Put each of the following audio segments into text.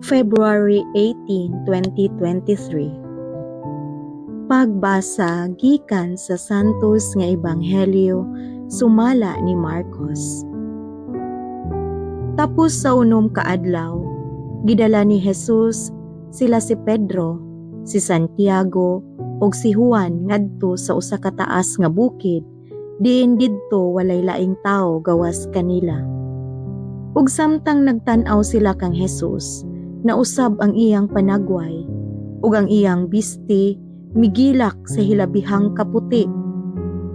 February 18, 2023. Pagbasa gikan sa Santos nga Ebanghelyo sumala ni Marcos. Tapos sa 6 ka adlaw, gidala ni Jesus sila si Pedro, si Santiago ug si Juan ngadto sa usa ka taas nga bukid diin didto walay laing tawo gawas kanila. Ug samtang nagtan-aw sila kang Jesus, nausab ang iyang panagway ug ang iyang bisti migilak sa hilabihang kaputi.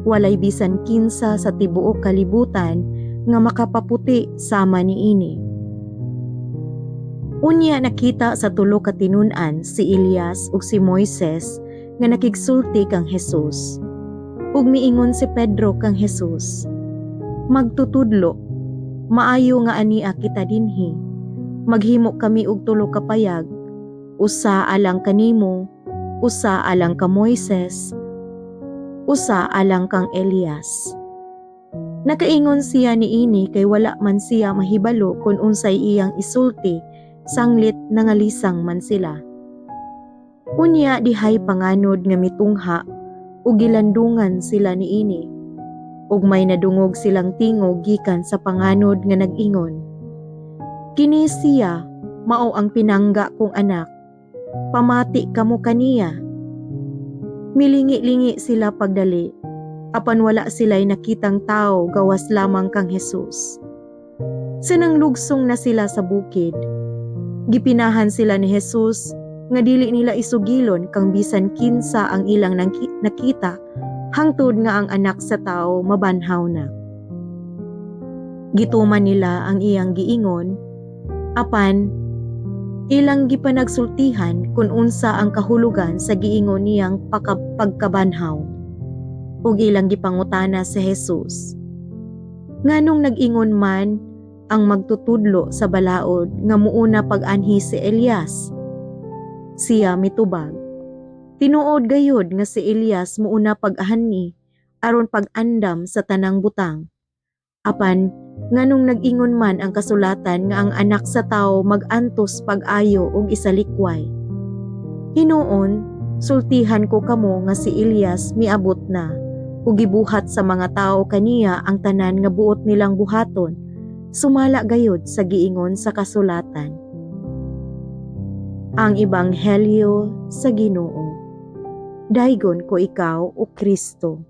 Walay bisan kinsa sa tibuok kalibutan nga makapaputi sama niini. Unya nakita sa tulo ka tinun-an si Elias ug si Moises nga nakigsulti kang Jesus. Ug miingon si Pedro kang Jesus, "Magtutudlo, maayo nga ania kita dinhi. Maghimo kami og tulo ka payag, usa alang kanimo, usa alang ka Moises, usa alang kang Elias." Nakaingon siya niini kay wala man siya mahibalo kung unsay iyang isulti sanglit nangalisang man sila. Unya dihay panganod nga mitungha ug gilandungan sila niini. Ug may nadungog silang tingog gikan sa panganod nga nag-ingon, "Kini siya mao ang pinangga kong anak. Pamati kamo kaniya." Milingi-lingi sila pagdali, apan wala sila'y nakitang tao gawas lamang kang Jesus. Sa lugsong na sila sa bukid, gipinahan sila ni Jesus nga dili nila isugilon kang bisan kinsa ang ilang nakita hangtod nga ang Anak sa Tawo mabanhaw na. Gituman nila ang iyang giingon, apan ilang gipanagsultihan kung unsa ang kahulugan sa giingon niyang pagkabanhaw. Ug ilang gipangutana si Jesus, "Nganong nag-ingon man ang magtutudlo sa balaod nga muuna pag-anhi si Elias?" Siya mitubag, "Tinuod gayud nga si Elias muuna pag-anhi aron pag-andam sa tanang butang. Apan nganong nag-ingon man ang kasulatan nga ang Anak sa Tawo mag-antos pag-ayo ug isalikway? Hinuon, sultihan ko kamo nga si Elias miabot na ug gibuhat sa mga tawo kaniya ang tanan nga buot nilang buhaton, sumala gayud sa giingon sa kasulatan." Ang Ebanghelyo sa Ginoo. Daygon ko ikaw, o Kristo.